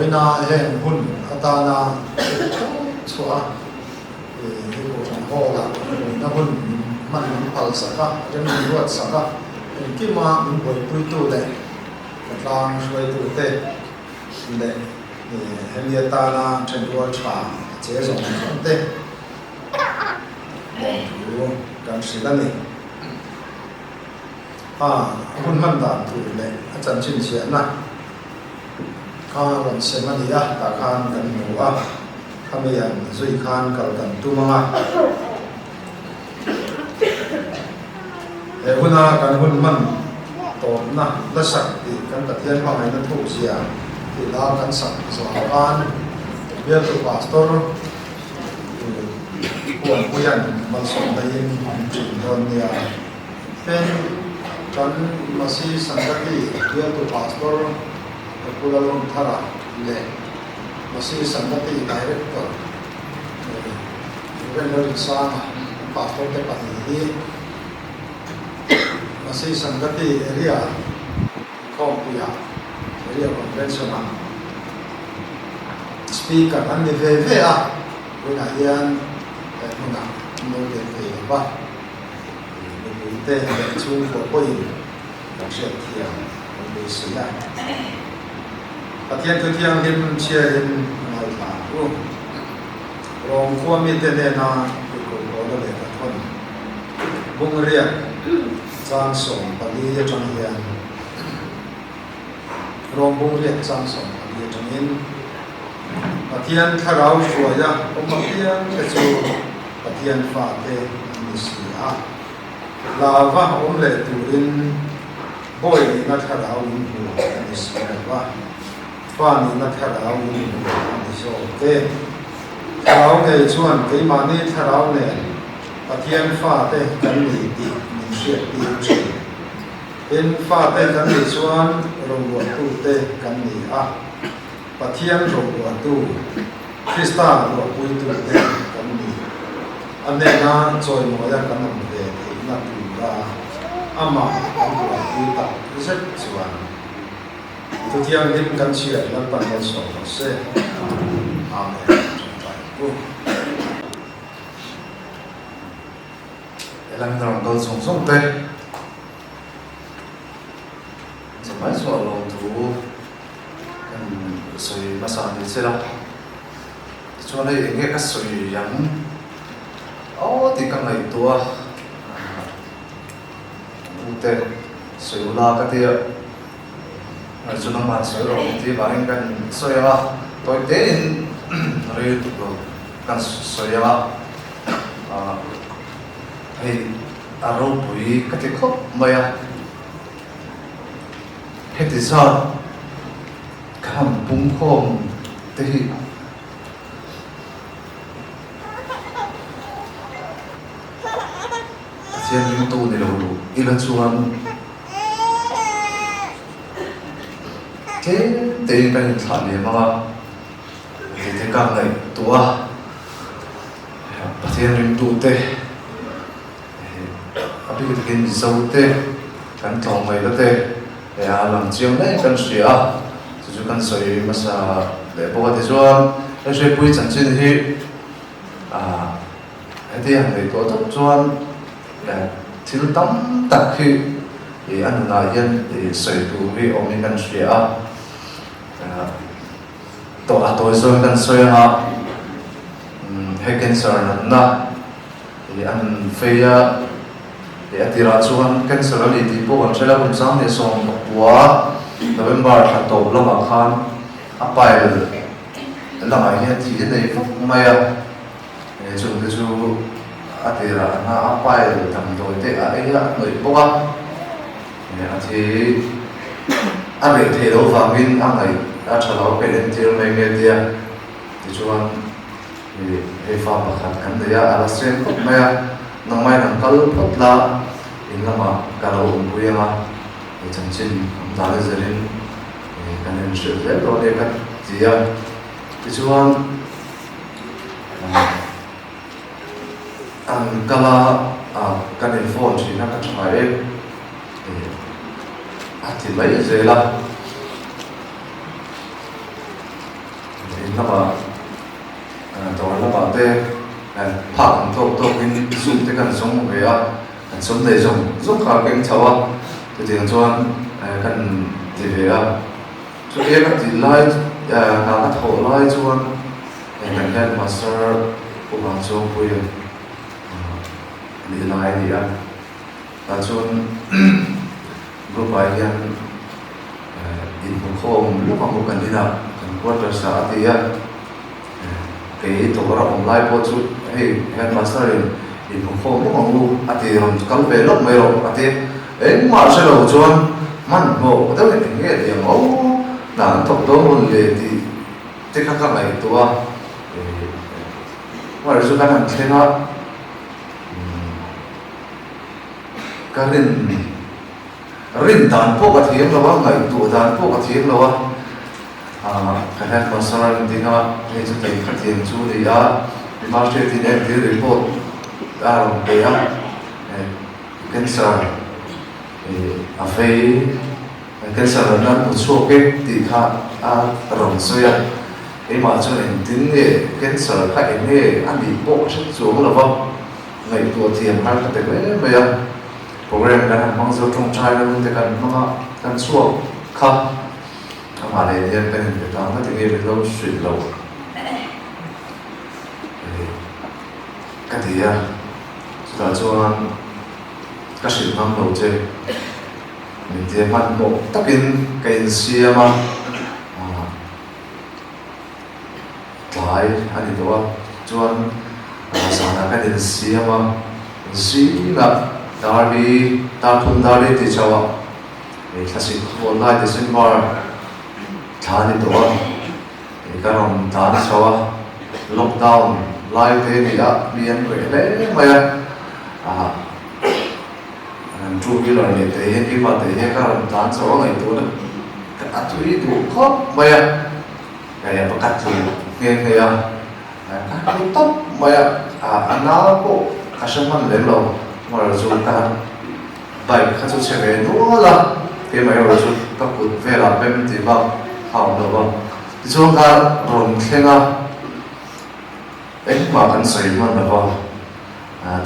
Vawiina heng hun atana chhuah a, hei Kohhran Hall-ah vawiina hun min hman min phal sak a, rem min ruat sak a, engkima min buaipuitu leh khawtlang hruaitute leh hemi atana thenrual tha a che zawng zawng te lawmthu kan hrilh a ni. A hun hman dan tur leh a chanchin chhiahna kha rawn sem a ni a, tah khan kan hmu a, khami an zui khan kal kan tum ang a. He huna kan hun hman tawpna la sak tih kan Pathian hmangaihna thukzia tih la kan sak zawh khan bialtu pastor Huanpuia'n malsawmna in min ṭin dawn nia. Pen kan Masi Sangati bialtu Pastor Pu Lalawmthara leh Masi Sangati Director Rev Lalrinsanga an pastor te pahnih hi Masi Sangati area inkhawmpuiah area convention-ah Speaker an ni ve ve a, tunah hian he hmunah an lo tel thei lo va. Mipuite leh chhungkua pawhin kan hriat thiam kan beisei a. Pathian thu thianghlim chhiarin a ngaithla ang u. Rom khua mite nena tirhkohpawhna lehkha thawn bungriat chang 14 atang hian Rom bungriat chang 14 atangin Pathian thlarau hruaia awm apiang te chu Pathian fate an ni si a. Lava awm leh turin bawi nihna thlarau in hmu a ni si lo va, fa nihna thlarau in hmu a ni zawk e. Thlarau nei chuan keimahni thlarau nen Pathian fate kan ni tih min hriattir thin. Tin, fate kan nih chuan roruahtute kan ni a. Pathian roruahtu, Krista ruahpuitute kan ni. A hnena chawimawia kan awm ve theihna tura amah kan ruahpui tak zet chuan Thu Thianghlim kan chhiat Lalpan malsawm rawh se. Amen. Tawngtai ang u. Helam in rawn kal zawng zawng te. Chamai chhuah lawmthu kan sawi hmasa ni che la, tichuan hei eng nge ka sawi ang aw tih ka ngaihtuah a, u te sawi ula ka tia, chu nangmah sawi rawh ka ti vangin kan sawi ang a, tawi tein rei lutuk lo kan sawi ang a, hei a ropui ka ti khawp mai a. Heti zat ka han pungkhawm te hi Pathian ringtu ni lo ila chuan tlem tein kan inthlah lem ang a, heti te ka ngaihtuah a, Pathian ringtu te. A bik takin Mizo te kan tlawm mai la te he a lang chiang mai kan hria a, chu chu kan sawi hmasa leh bawk a. Tichuan he Hriatpui chanchin hi ah heti han ngaihtuah tawp chuan thil tam tak hi a nunah hian sawi tur hi awmin kan hria a, a tawi zawng kan sawi anga he cancer natna Ih an fei a, ih a tirah chuan cancer a ni tih pawh kan hre lo, kum 19 pakua November thla tawp lamah khan a pile lamah hian thi a nei vak mai a, ih chung te chu a tirah a hna a pile damdawi te a ei a, a hnawih bawk a, ih a thi a reh theih loh vangin a ngaih a tha lo a peih entir mai nge tia tichuan. Hei fa pakhat kan nei a, a la seng khawp mai a, nangmah in an kal phawt la, in lamah ka lo awmpui ang a, hei chanchin awm dan a zirin kan inhrilh zel dawn e ka ti a. Tichuan an kal a, kan in phone thin a, ka tha e a ti mai zel a. In lamah dawr lamah te phak ang tawk tawkin sum te kan zawng ve a, kan sum nei zawng zawng kha a keng chho a, chutiang chuan kan ti ve a. Chutia ka tih lai hna ka thawh lai chuan kan headmaster Pu Vangchawngpuia nih lai a ni a. Tah chuan group ah hian inhmukhawm lawk a hmu kan inah kan quarters ah a ti a, kei dawr a awm lai pawh chu hei headmaster in inhmukhawm lawk ang u a ti rawn kal ve lawk mai rawh a ti a, engmah hre lo chuan hmanhmawh deuh in eng nge ti ang aw hna an thawk dawn hun leh tih te kha ka ngaihtuah a, hmar chu kan han thleng a. Ka rin rin dan pawh ka thiam lo a, ngaihtuah dan pawh ka thiam lo a, ka headmaster a rawn ding a, hei chu tei kha thiam chu a ni a, mi hriatin entir report a rawn pe a, cancer a vei, cancer natna an hmu chhuak e tih kha a rawn sawi a, keimah chuan engtin nge cancer kha eng nge a nih pawh ka hre chuang lo va. Ngaihtuah thiam har ka ti hle mai a, program kan han hmang zo tawngtai na hun te kan hmang a, kan chhuak kha amah leh hian kan inpe ta nga tinge min lo hrilh lo ka ti a, chutah chuan ka hrilh ngam lo che min tia hmanhmawh takin ka insiam a. Tlai a ni tawh a, chuan zanah kan insiam a, zingah dar li, dar thum dar li tih chauh a, hei thlasik khawl lai December thla a ni tawh a, hei ka rawn tlan chho a, lockdown lai te a ni a, mi an reh hle mai a, ah two wheeler leh te hian keimah te hian ka rawn tlan chho a ngaihtuahna a tui duh khawp mai a. Hei pakhat chu nghe nghe a, ka hmu tawp mai a, a nau pawh ka hre hman lem lo, motor chu ka han bike kha chu chhe ve nual a, keimah erawh chu ka kut velah pem tih bak a awm lo va, tichuan ka rawn thleng a, engmah kan sawi hman lo va,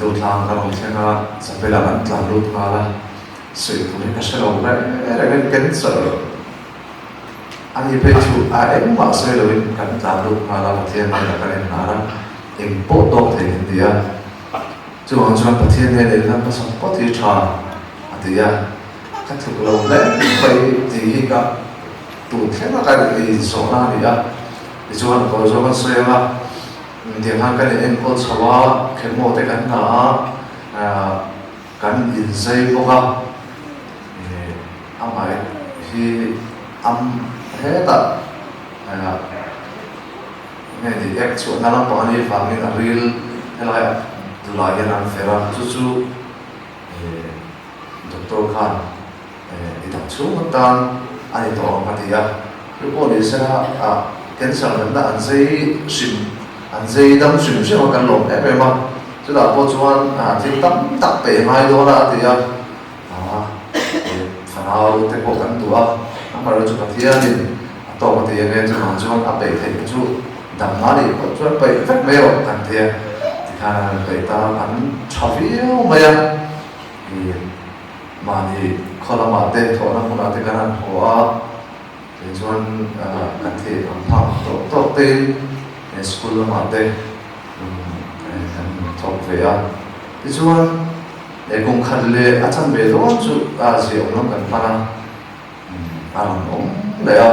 Duhthlang ka rawn thleng a, chapel ah kan tlan lut nghal a, sawi tur hi ka hre lo reng reng a, cancer. A ni phei chu a engmah sawi loin kan tlan lut nghal a, Pathian hnenah kan inhnar a, eng pawh tawk thei kan ti a. Chuvang chuan Pathian hnenah in hlan hmasa phawt hi tha a ti a, ka tluk lo hle mai tih hi ka tun thleng a ka inzawhna a ni a. Tichuan kawi zawk an sawi ang a, tiang khan kan in enkawl chho a, chemo te kan hna a, Kan inzei bawk a, amah hi am hetah nge ni ek chhuahna lampang a nih vangin a ril helai a dulah hian an fer a, chu chu doctor khan i dam chhung atan a ni tawh ang a ti a, chu pawh ni sela cancer natna an zei hrim an zei dam hrim hrim a kan lawm em em a. Chutah pawh chuan thil tam tak peih a ngai dawn a a ti a, fanau te pawh kan duh a, amaherawhchu chu Pathianin a tawk a ti ang e, chuvang chuan a peih theih chu damna a nih pawh chuan peih vek mai rawh kan ti a, tikhan an rawn peih ta an tha viau mai a, mahni khaw lamah te thawhna hmunah te kan han haw a, tichuan kan theih ang phak tawk tawk tein school lamah te. Kan thawk ve a, tichuan kum khat leh a chan ve dawn chu ziah awm lam kan pan a, a rawn awm leh a,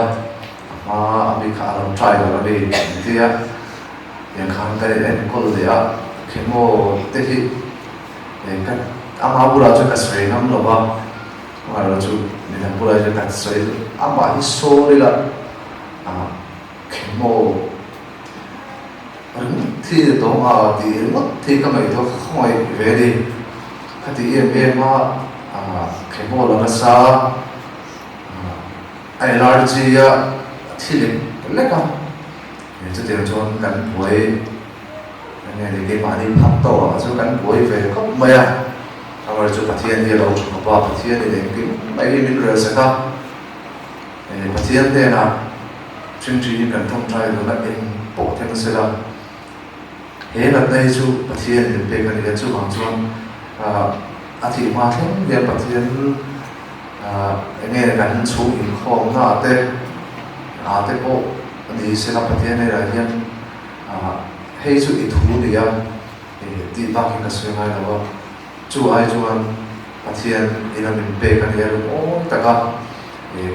a hma a mi kha a lo try lo a ni an ti a, tiang khan kan in enkawl leh a, chemo te hi ka ama bulah chuan ka sawi ngam lo va, amaherawhchu midang bulah hian ka sawi amah hi sawn ila chemo. Ringawt hi a dawng a tih ringawt hi ka ngaihtuah ka khawngaih ve a ni. Ka ti em em a, chemo la nasa a allergy a thi lek lek a, chutiang chuan kan buai eng nge ni keimahni phak tawh ah chuan kan buai ve khawp mai a, amaherawhchu Pathian hi a lo tha khawp a, Pathianin engkim mai hi min rel sak a, Pathian hnenah. Ṭhingṭhiin kan ṭawngṭai dawna eng pawh thleng sela, he natna hi chu Pathian min pek a ni a, chuvang chuan a thih hma thleng hian Pathian eng nge kan chhung inkhawmna te ah te pawh a ni sela Pathian hnenah hian hei chu i thu ni a tih bak hi ka sawi ngai lo a, chu ai chuan Pathian ina min pek a ni a lungawi taka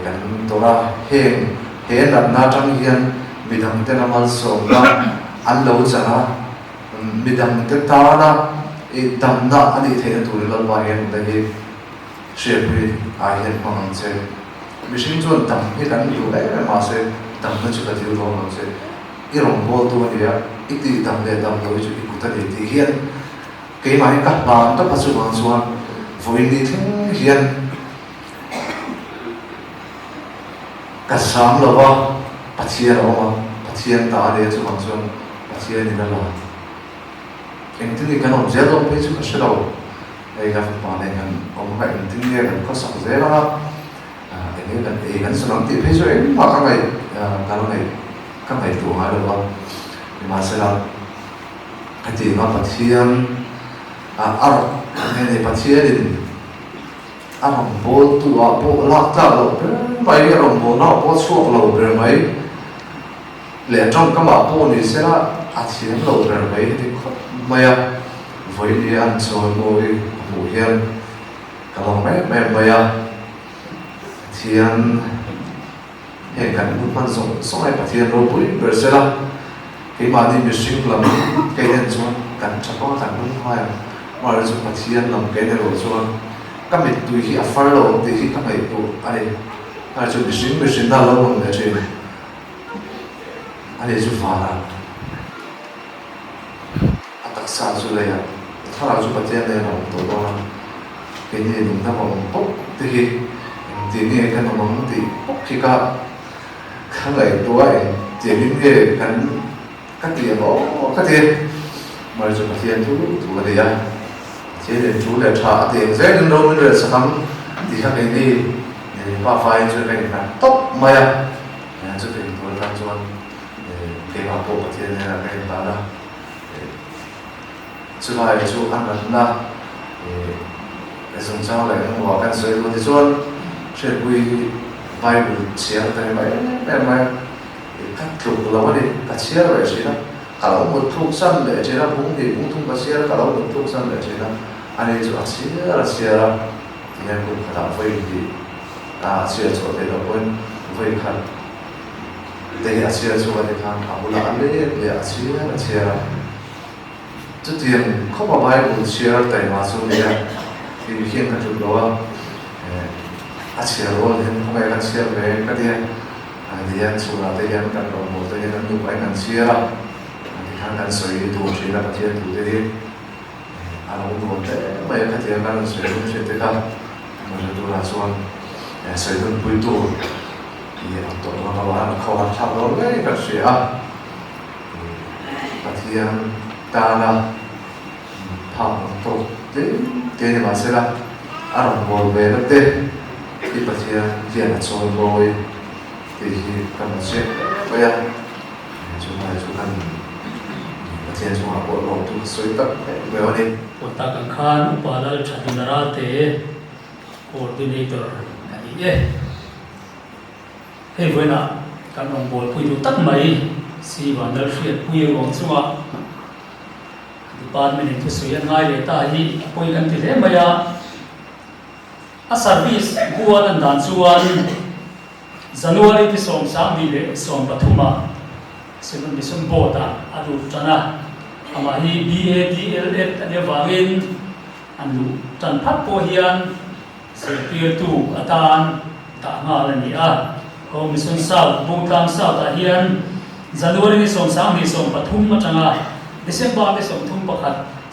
kan tawrh a, heng he natna atang hian midangte la malsawmna an lo chan a, midangte tana damna a nih theihna turin Lalpa hian nute hi hriatpui ah hian hmang ang che. Mihring chuan dam hi kan duh em em mahse damna chu ka dil dawn lo che. I rawngbawltu a ni a, i tih dam leh dam lo hi chu i kut a ni tih hian Keimah hi ka hlan tawp a chuvang chuan vawiin ni thleng hian ka zam lo va, Pathian a awm a, Pathian ta a ni a chuvang chuan Pathian in a la. Engtin nge kan awm zel dawn phei chu ka hre lo, hei ka fapa nen kan awm kha engtin nge kan khawsak zel ang a, eng nge kan ei kan sawn ang tih phei chu engmah ka ngaih ka la ngaih ka ngaihtuah ngai lo va, nimahsela, Hetiang a Pathian a rawn nge ni Pathianin a rawn bawltu ah pawh lak tlak loh ber mai, a rawn bawlna ah pawh a chhuak lo ber mai leh tawngkam ah pawh ni sela a thiam lo ber mai heti khawp mai a, vawiin an chawimawi a hmuh hian ka lawm em em mai a, Pathian. Heng kan hun hman zawng zawng ai Pathian ropui ber sela, keimahni mihring lam kei en chuan kan tha pawh a kan lung nghai ang. Amaherawhchu chu Pathian lam kei en erawh chuan ka mittui hi a far lo ang tih hi ka ngaihtuah a ni. Amaherawhchu mihring mihrinna a lo awm leh thin a ni chu vanah a taksa chu leiah thlarau chu Pathian nen a awm tawh dawn a, keini nungdam a awm bawk te hi engtin nge kan awm ang tih bawk hi ka ka ngaihtuah a, engtiangin nge kan ka tih ang aw ka ti. Mari chu Pathian thu thu a nei a, Pathian in thu leh tha a ti ang zelin ro min rel sak ang tih kha keini pa faiin chuan ka inhlat tawp mai a, chutiang tur atang chuan keimah pawh Pathian hnenah ka inhlan a. Chulai chu a natna chungchang leh engemaw kan sawi duh tichuan Hriatpui hi Bible chhiar ta ni mai em em mai a, ka tluk lo a ni, ka chhiar ve thin a, ka lo mut thluk san leh thin a, bung hnih bung thum ka chhiar a, ka lo mut thluk san leh thin a, ani chu a chhiar a chhiar a, tihian kum khatah vawi hnih a chhiar chhuah theih loh pawhin vawi khat te hi a chhiar chhuak a ni khan a bulah a let leh a chhiar a chhiar a. Chutiang khawp a Bible chhiar taima chu nia tih mi hian ka tluk lo a, a chhiar rual hian khawngaih kan chhiar ve ka tia, tihian chhunah te hian kan rawngbâwl te hian an nupa in an chhiar a, tikhan kan sawi tur thin a Pathian thu te hi a lo nuam hle mai a, khatiang kan rawn sawi dun thin te kha hmasa turah chuan sawi dun pui tur tih ang tawh dawn lo a, an khawhar thlak dawn ngei kan hria a. Pathian tana phak ang tawk te te ni mahsela a rawn bawl ve na te hi Pathian hian a chawi mawi tih hi ka hmu chiang hle mai a, chumai chu kan Pathian chungah pawh lawmtu ka sawi tak em em a ni. Pawta kan khan Upa Lal Thaduna Ralte Coordinator ka ni e. Hei vawiinah kan rawngbawlpui duh tak mai si Vanlal Hriatpui ruang chunga Department in thusawi an ngai leh ta hi a pawi kan ti hle mai a. A service bu a lan dan chuan January ni 22 leh 13 ah Synod Mission Board ah a lut tan a, amah hi BADLEd a nih avangin an luh tan phat pawh hian Zirtirtu atan dah nghal a ni a. Home Mission South, Bungtlang South-ah hian January ni 20 23 atanga December ni 31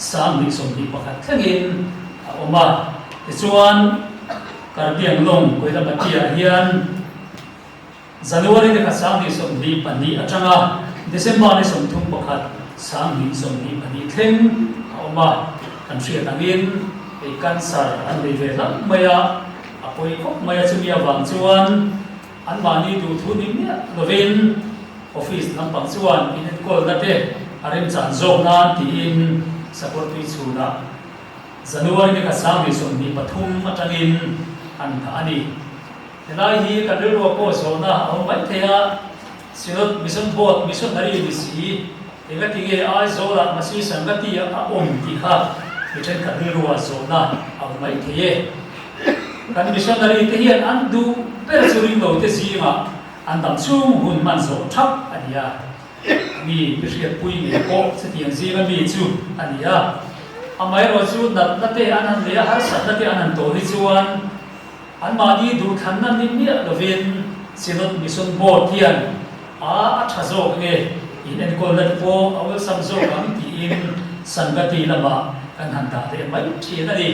2021 thlengin a awm a. Tichuan, Karbianglong, Koilapati-ah hian January ni khat 2022 atanga December ni 31 2022 thleng a awm a, kan hriat angin hei cancer an nei ve hlauh mai a, a pawi khawp mai a, chumi avang chuan anmahni duhthu ni miah lovin. Office lampang chuan inenkawlna te a remchan zawk nan tiin Sakawrtui chhunah January ni khat 2023 atangin an dah a ni. Helai hi kan rilruah pawh zawhna a awm mai thei a, Synod Mission Board Missionary ni si engatinge Aizawlah Masi Sangati a awm tih kha mi thenkhat rilruah zawhna a awm mai thei e. Kan missionary te hian an duh ber chu ringlo te zingah an dam chhung hun hman zawh thap a ni a. Mi i hriatpui ngei pawh chutiang zinga mi chu a ni a. Amaherawh chu natna te an han nei a, harsatna te an han tawh hi chuan anmahni duhthlanna ni miah lovin Synod Mission Board hian a a tha zawk nge in enkawlna te pawh a awlsam zawk ang tiin Sangati lamah kan han dah leh mai thin a ni.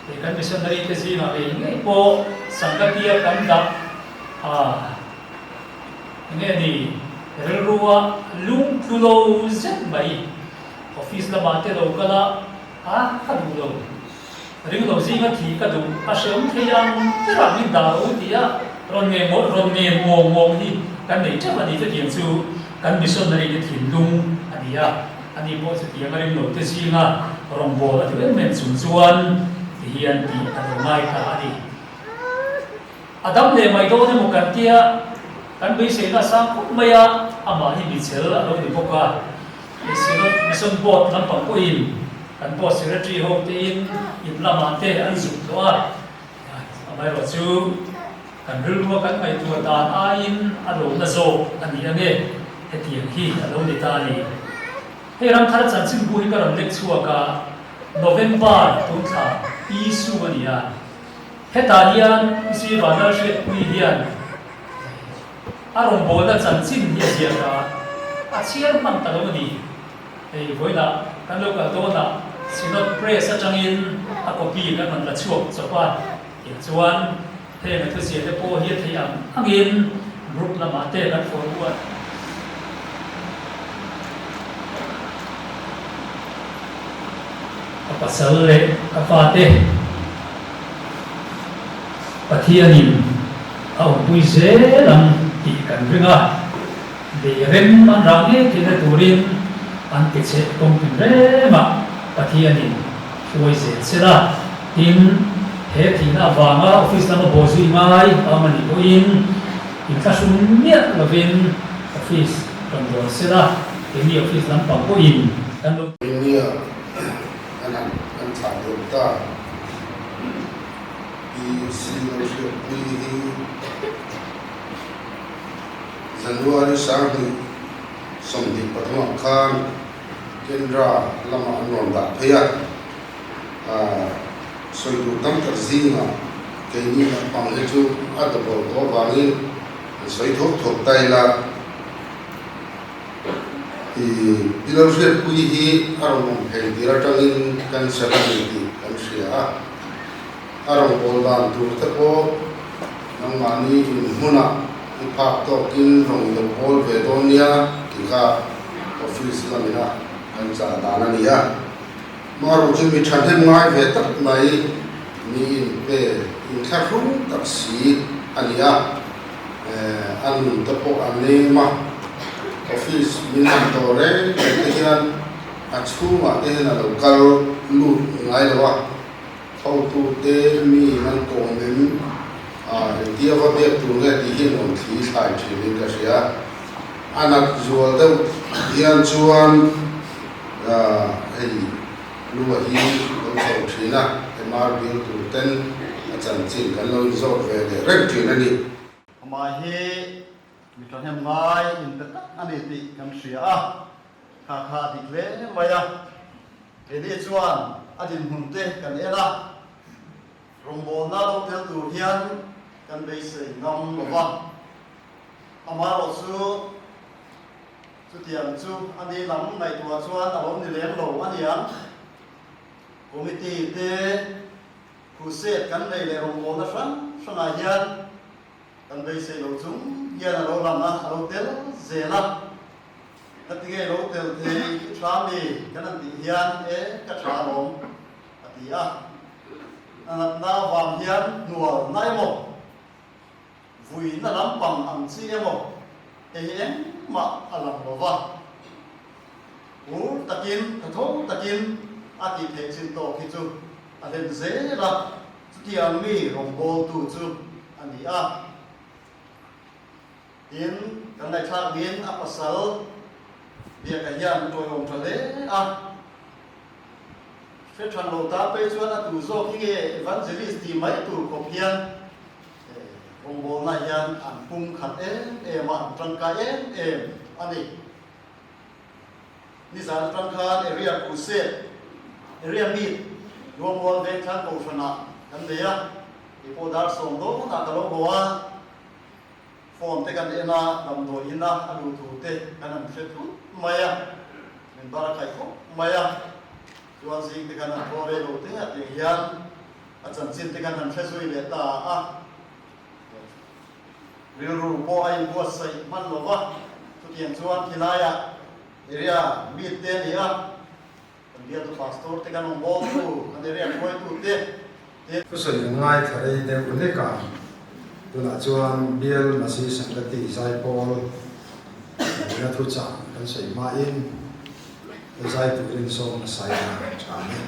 Hei kan missionary te zingah ngei ngei pawh Sangatia kan dah a enge ni rilrua lung tlu lo zet mai office lamah te lo kal a, a ka duh lo ring lo zinga thi ka duh a hreawm thei ang berah min dah ro ti a rawn nge rawn ngen ngawng ngawng hi kan nei teuh a ni chutiang chu kan missionary te thinlung a ni a. Ani pawh chutiang a ring lo te zinga rawngbâwl a duh em em chung chuan ti hian tih a lo ngai ta a ni. A dam leh mai dawn emaw kan tia kan beiseina a sang khawp mai a, amah hi michel a lo ni bawk a. Hei Synod Mission Board lampang pawhin kan Board Secretary ho tein in lamah te an zuk tawh a, amaherawh chu kan rilrua kan ngaihtuah dan aiin a lo na zawk a ni ange, hetiang hi a lo ni ta a ni. Hei Ramthar chanchinbu hi ka rawn lek chhuak a, November tun thla issue a ni a, hetah hian Pi Vanlalhriatpuii hian a rawngbawlna chanchin hi a ziak a, a chhiar hman ta lo a ni. Hei vawiinah kan lo kal dawnah Synod Press atangin a copy kan rawn la chhuak chawp a, tiang chuan heng a thuziah te pawh hi a theih ang angin group lamah te kan forward. Ka pasal leh ka fate Pathianin a awmpui zel ang tih kan ring a. Lei rem an rah ngei theihna turin an ke cheh kawng tin rengah Pathianin hruai zel se la. Tin, he thihna avanga office lama baw zui ngai a awm a nih pawhin inthlahrung miah lovin office rawn dawn se la, keini office lampang pawhin kan lo. India an han an thlah deuh ta. Pi Silo Hriatpuii hi. January 2023 ah khan Kendra lamah an rawn dah phei a, sawi tur tam tak zingah keini lampang hi chu a double tawh avangin an sawi thawk thawk ta ila. I lo hriatpui hi a rawn awm phei tir atangin cancer a ni tih kan hria a, a rawngbâwl dan tur te pawh nangmahni inhmunah i phak tawkin rawn lo bawl ve dawn nia tih kha office lamina kan chah dan a ni a. Marawh chu mi thahnem ngai ve tak mai mi inpe inthlahrung tak si a ni a, a nun te pawh a nem a, office min han tawh reng reng te hian a chhungah te hian a lo kal lut ngai lo a. Hotute mi in an kawm em? Engtia va biak tur nge tih hi an rawn thli thlai thin in ka hria. A nat zual deuh hian chuan hei lua hi lo chho thin a, MR bial tur ten a chanchin kan lo inzawt ve leh reng thin a ni. Amah hi mi thahnem ngai inpe tak a ni tih kan hria a, kha kha a dik hle mai a. Keini chuan a dinhmun te kan en a, rawngbawlna lo tel tur hian kan beisei ngam lo va. Amaherawh chu chutiang chu a ni lam ngaihtuah chuan a lo ni lem lo a niang. Committee te crusade kan nei leh rawngbawlna hrang hrangah hian kan beisei lo chung hian a lo lang a, a lo tel zel a. Ka ti ngei lo tel thei i tha mi kan han tih hian e ka tha alawm a ti a. A natna avang hian hnualna emaw, vuina lampang ang chi emaw hei hi engmah. engmah a lang lo va. Phur takin, thatho takin a tih theih chin tawk hi chu a hlen zel a, chutiang mi rawngbawltu chu a ni a. Tin, kan ngaihthlak niin a pasal Biaka hian a tawiawm tha hle a. Hre than lo tan phei chuan a tu zawk hi nge evangelist tih mai tur khawp hian rawngbawlna hian an pum khat em em a, an tangkai em em a ni. Nizan atang khan Area Crusade, Area Meet, Luangmual Vengthlang Kohhranah kan nei a, kei pawh dar 10 dawnah ka lo haw a, phone te kan en a, damdawi ina a luh thu te kan han hre thut mai a, min bar a khaih khawp mai a, chuan zing te khan han thaw rei lo te a tih hian a chanchin te khan han hre zui leh ta a. Rilru pawh a inbuatsaih hman lo va, chutiang chuan khilaiah area meet te a ni a, kan bialtu pastor te kan awm bawltu, kan area hruaitu te te. Thusawi kan ngaithla rei deuh hlek a, tunah chuan Bial Masi Sangati Zaipawl nena thuchah kan sawi hmain zai turin sawm nasa ila tha a ni.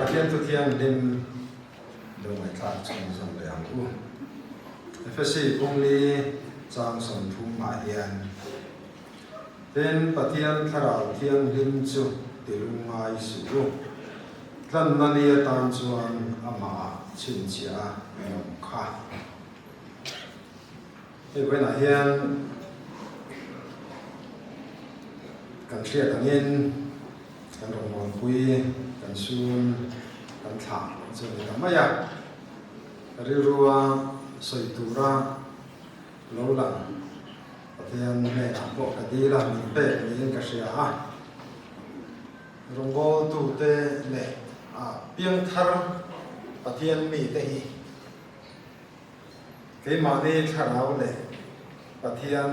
Pathian Thuthianghlim lo ngaihthlak chhunzawm leh ang u. Efesi Pungli chang 30 ah hian, Tin, Pathian Thlarau Thianghlim chu ti lungngai suh u. Tlanna ni atan chuan amah chhinchhiah a awm kha. Hei vawiinah hian kan hriat angin kan rawngbawlpui, kan sun, kan thlah chu a ni ta mai a. Rilrua sawi tura lo lang Pathian hnenah pawh ka dil a, min pek niin ka hria a. Rawngbawltute leh piangthar Pathian mite hi Keimahni thlarau leh Pathian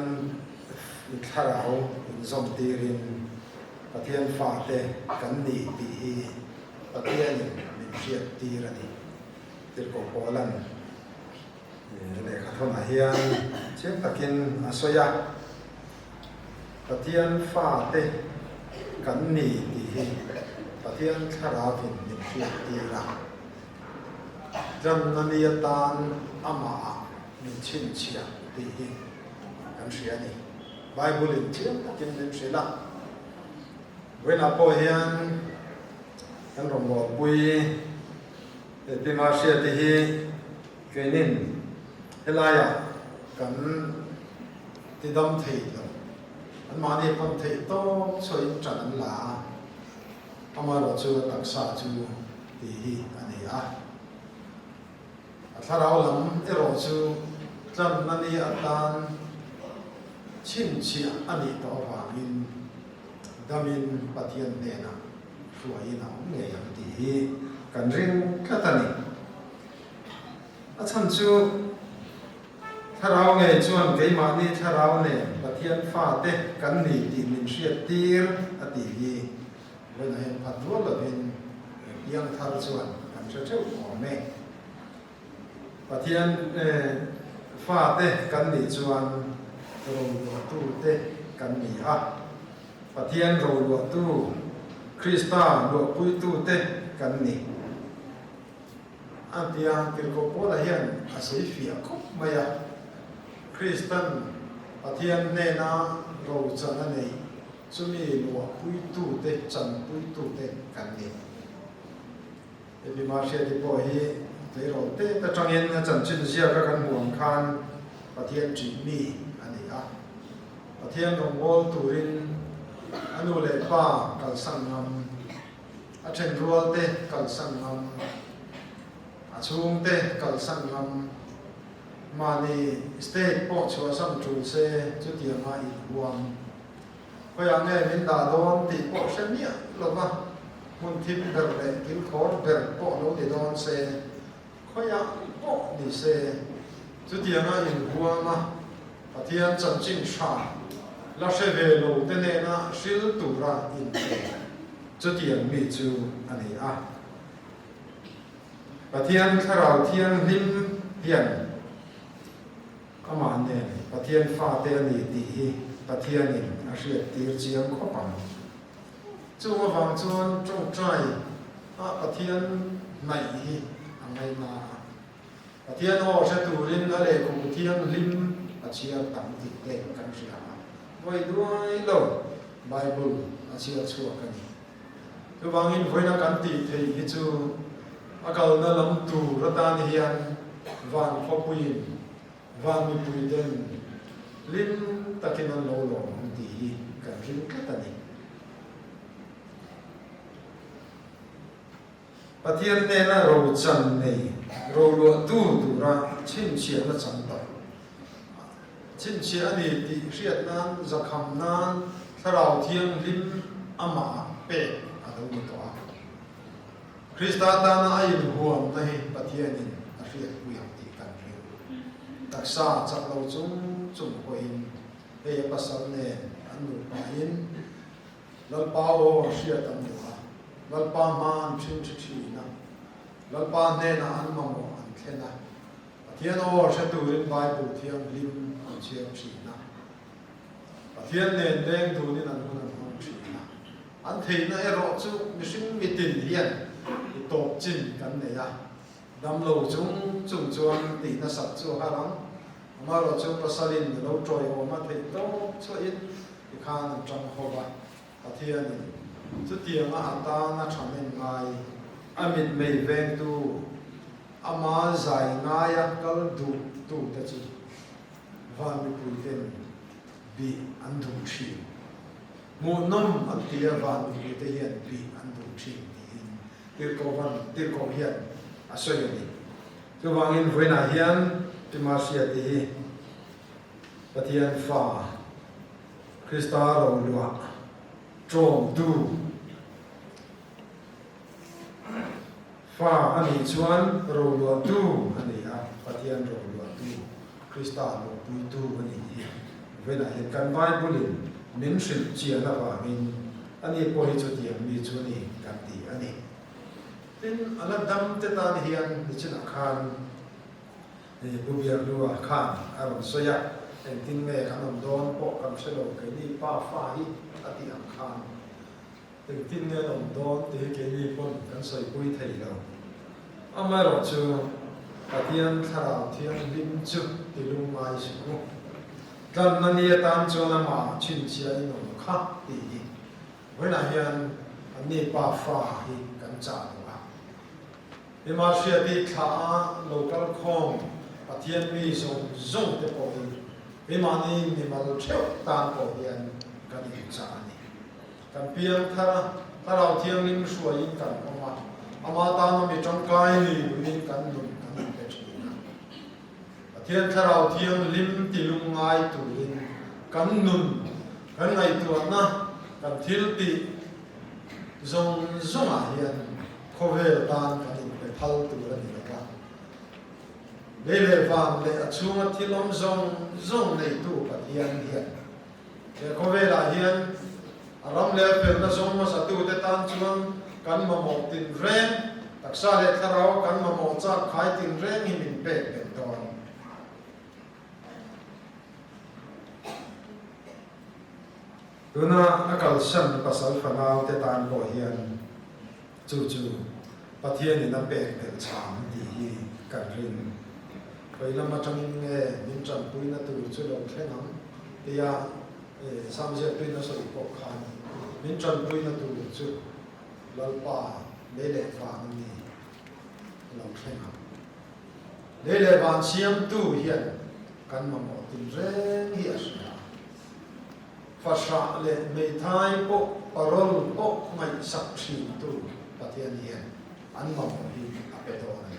thlarau inzawm tirin Pathian fate kan ni tih hi Pathianin min hriat tir a ni. Tirhkoh Paula'n lehkha thawnah hian chiang takin a sawi a, Pathian fate kan ni tih hi Pathian thlarauvin min hriat tir a. Tlanna ni atan amahah min chhinchhiah tih hi kan hria a ni. Bible-in chiang takin min hrilh a. Vawiinah pawh hian kan rawngbawlpui he Pima Hriati hi keinin helaiah kan tidam thei lo. Anmahni pawn theih tawp chhuahin ṭan an la a. Amaherawh chu a taksa chu tih hi a ni a. A thlarau lam erawh chu tlanna ni atan chhinchhiah a nih tawh avangin damin Pathian hnenah hruaiin a awm ngei ang tih hi kan ring tlat a ni. A chhan chu thlarau ngei chuan keimahni thlarau nen Pathian. Pathian fate kan ni tih min hriattir a tih hi vawiinah hian phat rual lovin piangthar chuan kan hre theuh awm e. Pathian fate kan nih chuan roluahtute kan ni a, Pathian roluahtu, Krista luahpuitute kan ni. A ti a, Tirhkoh Paula hian a sawi fiah khawp mai a, Kristan Pathian hnena rochan a neih chumi luahpuitute, chanpuitute kan ni. Hepi Mahriati pawh hi tleirawl tet atangin a chanchin ziaka kan hmuh ang khan Pathian ṭih mi a ni a. Pathian rawngawl turin a nu leh pa kalsan ngam, a ṭhenrual te kalsan ngam, a chhung te kalsan ngam, mahni state pawh chhuahsan ṭul se chutianga inhuam. Khawiah nge min dah dawn tih pawh hre miah lova hmun thim ber leh kilkhawr ber pawh lo ni dawn se, khawiah pawh ni se, chutianga inhuam a Pathian chanchin hra la hre ve lo te nena hril tura inpe chutiang mi chu a ni a. Pathian Thlarau Thianghlim hian Amah nen Pathian fate a ni tih hi Pathianin a hriattir chiang khawp ang. Chung avang chuan tawngtai a Pathian hnaih hi a ngaina a. Pathian aw hre turin a lehkhabu thianghlim a chhiar tam tih te kan hria a. Vawi duai lo Bible a chhiar chhuak a ni. Chuvangin vawiina kan tih theih hi chu a kalna lam tur atan hian van khawpuiin van mipuiten hlim takin an lo lawm ang tih hi kan ring tlat a ni. Pathian hnena rochan nei roluahtu tura chhinchhiahna chang tawh. Chhinchhiah a ni tih hriat nan zakham nan Thlarau Thianghlim amah pek a lo ni tawh a. Krista tana a inhuamna hi Pathianin a hriatpui ang tih kan ring. Taksa chak lo chung chung pawhin hei a pasal nen an nupain Lalpa aw a hriat an duh a, Lalpa hma an ṭhin ṭhi ṭhin a, Lalpa hnenah an mamawh an thlen a. Pathian aw hre turin Bible thianghlim an chhiar thin a, Pathian nen leng dunin an hun an hmang thin a. An theihna erawh chu mihring mitin hian i tawp chin kan nei a, damlo chung chung chuan tih nasat chu a har ang. Amaherawhchu pasalin a lo tawiawm a theih tawp chhuahin tikhan an tang ho va, Pathianin chutianga a tana thahnem ngai, a mitmei vengtu, Ama zai ngaia kal duh tute chu van mipuiten bih an duh thin. Hmuhnawm an ti a, van mipuite hian bih an duh thin tiin Tirhkohvan Tirhkoh hian a sawi a ni. Chuvangin vawiinah hian Timashia tih hi Pathian fa Krista roluah ṭawmtu, Fa a nih chuan roluahtu a ni a, Pathian roluahtu, Krista luhpuitu a nih hi. Vawiinah hian kan Bible-in min hrilh chian avangin ani pawh hi chutiang mi chu a ni kan ti a ni. Tin, a la dam te tan hian nichinah khan Pu Biakhlua khan a rawn sawi a, engtin nge kan awm dawn pawh kan hre lo, keini pa fa hi a tih ang khan. Engtin nge an awm dawn tih hi keini pawn kan sawipui thei lo. Amaherawh chu Pathian Thlarau Thianghlim chu ti lungngai suh u. Tlanna ni atan chuan amah chhinchhiah in awm kha tih hi vawiinah hian anni pa fa hi kan chah duh a. Himahriati thla a lo kal khawm Pathian mi zawng zawng te pawh hi keimahni mimal theuh tan pawh hian kan inchah a ni. Kan piang thar a, Thlarau Thianghlim hruaiin kan awm a, Ama tana mi tangkai ni duhin kan nun kan inpe thin a. Pathian Thlarau Thianghlim ti lungngai turin kan nun, kan ngaihtuahna, kan thil tih zawng zawngah hian khawvel tan kan inpe phal tur a ni lo va. Lei leh van leh a chhunga thil awm zawng zawng neitu Pathian hian. He khawvelah hian a ram leh a felna zawng hmasatute tan chuan kan mamawh tinreng, taksa leh thlarau kan mamawh chak khai tinreng hi min pek belh dawn. Tuna a kalsan pasal fanau te tan pawh hian chu chu Pathianin a pek belh chhang tih hi kan rin. Khawi lam atangin nge min tanpuina tur chu lo thleng ang tia Samziaktuin a sawi pawh khan min tanpuina tur chu Lalpa lei leh van a ni a lo thleng ang. Lei leh van siamtu hian kan mamawh tinreng hi a hria. Fahrah leh hmeithai pawh parol pawh ngaihsak thintu Pathian hian an mamawh hi a pe dawn a ni.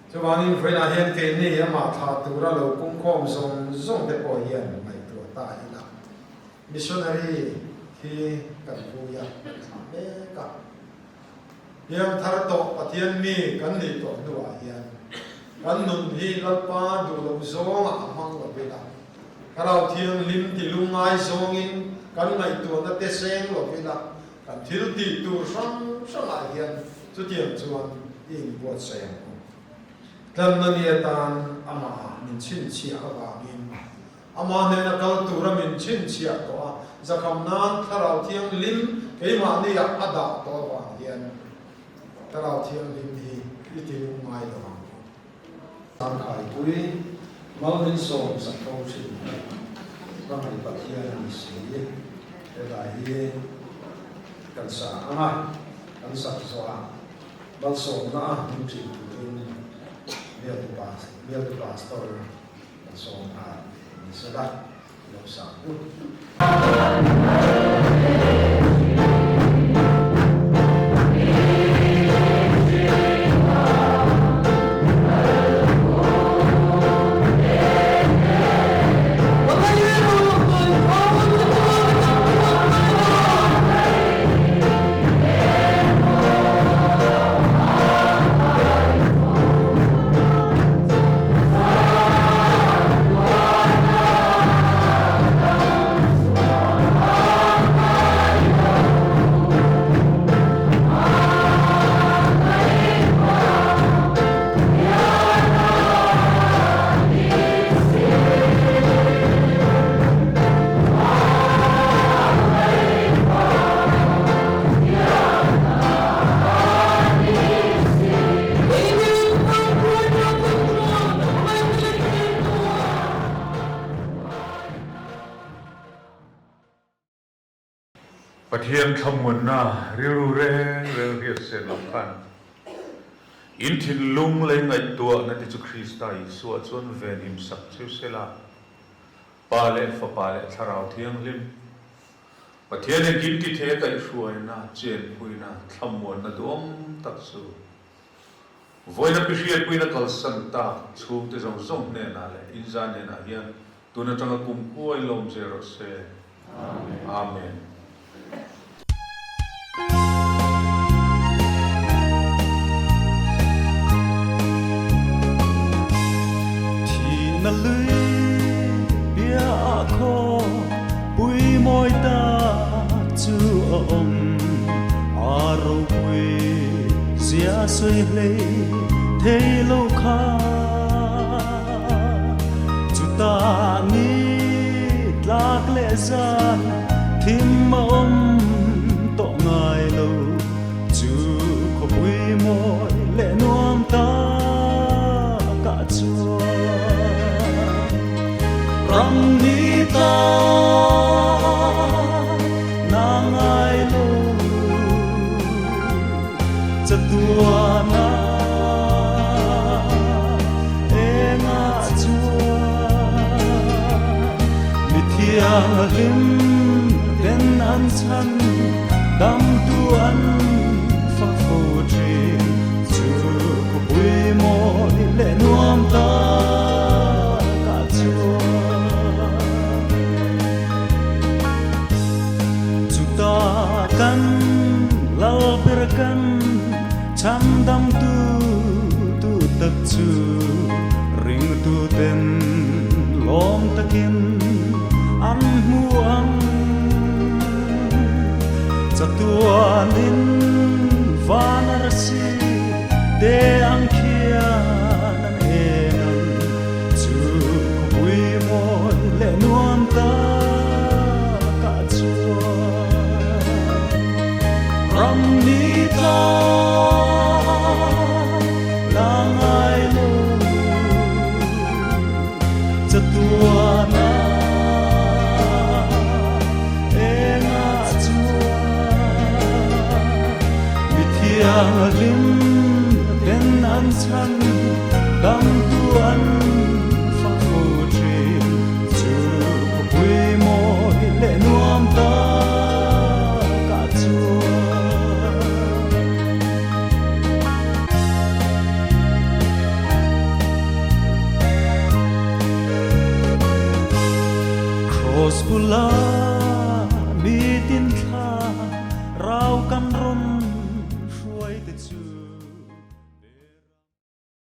Chuvangin vawiinah hian keini amah thlah tura lo pungkhawm zawng zawng te pawh hian ngaihtuah ta ila. Missionary hi kan vui a, kan thlah mek a. Piang thar tawh Pathian mi kan nih tawh hnuah hian kan nun hi Lalpa duh loh zawngah a hmang lo ila, Thlarau Thianghlim ti lungngai zawngin kan ngaihtuahna te seng lo ila, kan thil tih tur hrang hrangah hian chutiang chuan i inbuatsaih ang u. Tlanna ni atan amahah min chhinchhiah avangin Amah hnena kal tura min chhinchhiah tawh a, zakham nan Thlarau Thianghlim keimahniah a dah tawh avang hian Thlarau Thianghlim hi i ti lungngai lo ang u. Tangkaipui mal min sawm sak fo thin hi Ramri Pathian a ni si. Helai hi kan sa ang a, kan sak zawh a, malsawmna a min thin turin Bialtu Pastor Kan sawm nghal ni sela lo sang u. Pathian thlamuanna rilru reng reng hriat sen loh khan in thinlung lei ngaihtuahna te chu Krista Isua chuan venhim sak cheu sela, Pa leh Fapa leh Thlarau Thianghlim Pathian engkim ti thei a kaihhruaina, chenpuina, thlamuanna duhawm tak chu vawiina pi hriatpuina kalsan tak chhungte zawng zawng hnenah leh inzai hnenah hian tun atanga kum kuai lawm zel rawh se. Amen. Thihna lui bia ah khaw pui mawi tak chu a awm, a ropui zia sawi hlei thei lo kha. Chutah ni tlak leh zan thim a awm tawh ngai lo, chu khawpui mawi leh nuam takah chuan ram ni tlak na ngai lo chatuana engah chuan mithianghlim ten an chhan damtu an fak fo thin chu khawpui mawi leh nuam takah chuan chutah kan lal ber kan chhandam tu tu tak chu ringtu ten lawm takin. nuam takah chuan ram ni tla la ngai lo chatuana engah chuan mi thianghlim ten an chhan dam tu an fak fo thin chu khawpui mawi leh nuam takah chuan. Kraws bula mitin thla rau kan rawn